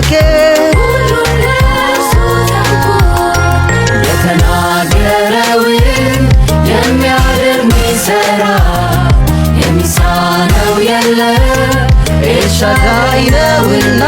አምላኬ። ሁሉን ለእርሱ ተውኩት። የተናገረውን የሚያደርግ፣ የሚሰራ፣ የሚሳነው የለም፣ ኤልሻዳይ ነውና።